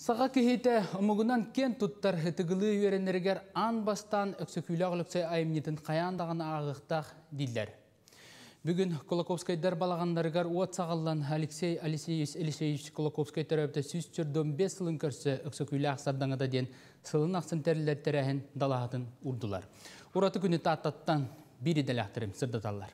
Саха киһитэ омугунан киэн туттар, ытыгылыы үөрэнэригэр аан бастаан Өксөкүүлээх Өлөксөй айымньытын хайаан даҕаны ааҕыахтаах дииллэр. Бүгүн Кулаковскайдар балаҕаннарыгар уот саҕаллан Алексей Алексеевич Елисеевич Кулаковскай төрөөбүтэ 145 сылын көрсө Өксөкүүлээх сардаҥата диэн сылын ахсын тэриллэр тэрээһин далаһатын уурдулар. Ураты күнү Тааттаттан биир идэлээхтэрим сырдаталлар.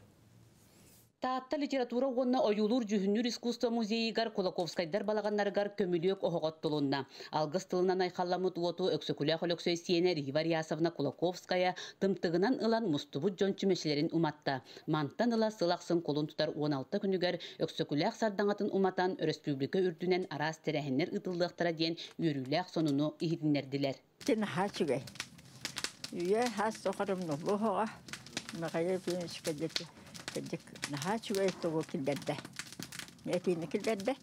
Таатта литература уонна ойуулуур-дьүһүннүүр искусство музейыгар Кулаковскайдар балаҕаннарыгар көмүлүөк оһох оттулунна. Алгыс тылынан айхалламмыт уоту Өксөкүлээх Өлөксөй сиэнэ Рива Рясовна Кулаковская тымтыгынан ылан мустубут дьон чүмэчилэрин уматта. Мантан ыла сыл ахсын кулун тутар 16 күнүгэр Өксөкүлээх сардаҥатын уматан өрөспүүбүлүкэ үрдүнэн араас тэрээһиннэр ыытыллыахтара диэн үөрүүлээх сонуну иһитиннэрдилэр. Наһаа үчүгэй. Үйэ хас тухары умнуллуоҕа. Михаил Ефимович кырдьык кырдьык наһаа үчүгэй тугу киллэрдэ. Этиини киллэрдэ.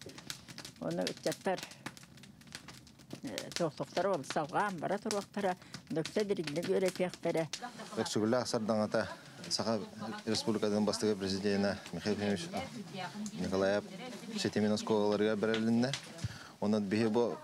Ону ыччаттар туохтуохтара ол салҕаан бара туруохтара, дөксө дириҥник үөрэтиэхтэрэ. Өксөкүлээх сардаҥата Саха Республикатын бастакы президенэ Михаил Ефимович Николаев ситимин оскуолаларыгар бэрилиннэ. Онон биһи бу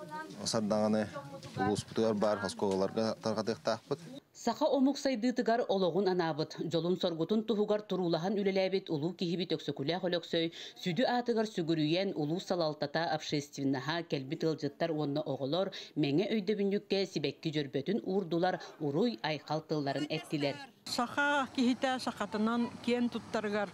сардаҥаны улууспутугар баар оскуолаларга тарҕатыахтаахпыт. Саха омук сайдыытыгар олоҕун анаабыт, дьолун-соргутун туһугар туруулаһан үлэлээбит улуу киһибит Өксөкүлээх Өлөксөй сүдү аатыгар сүгүрүйэн улуус салалтата, общественноһа, кэлбит ыалдьыттар уонна оҕолор мэҥэ өйдөбүнньүккэ сибэкки дьөрбөтүн уурдулар, уруй-айхал тылларын эттилэр. Саха киһитэ сахатынан киэн туттарыгар,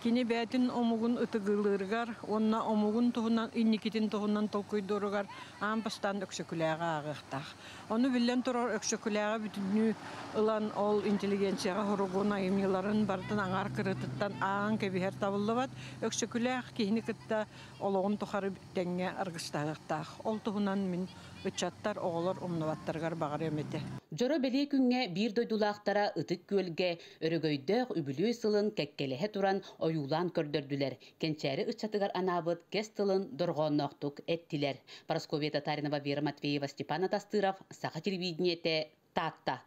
кини бэйэтин омугун ытыгылыырыгар уонна омугун туһунан инникитин туһунан толкуйдууругар аан бастаан Өксөкүлээҕи ааҕыахтаах. Ону биллэн турар Өксөкүлээҕи бүтүннүү ылан ол интеллигенцияҕа хоругун айымньыларын барытын аҥаар кырыытыттан ааҕан кэбиһэр табыллыбат. Өксөкүлээх киһини кытта олоҕун тухары тэҥҥэ аргыстаһыахтаах. Ол туһунан мин ыччаттар, оҕолор умнубаттарыгар баҕарыам этэ. Дьоро бэлиэ күҥҥэ биир дойдулаахтара Ытык Күөлгэ өрөгөйдөөх үбүлүөй сылын кэккэлэһэ туран ойуулаан көрдөрдүлэр, кэнчээри ыччатыгар анаабыт кэс тылын дорҕоонноохтук эттилэр. Парасковья Татаринова, Вера Матвеева, Степан Атастыров, Саха телевидениетэ, Таатта.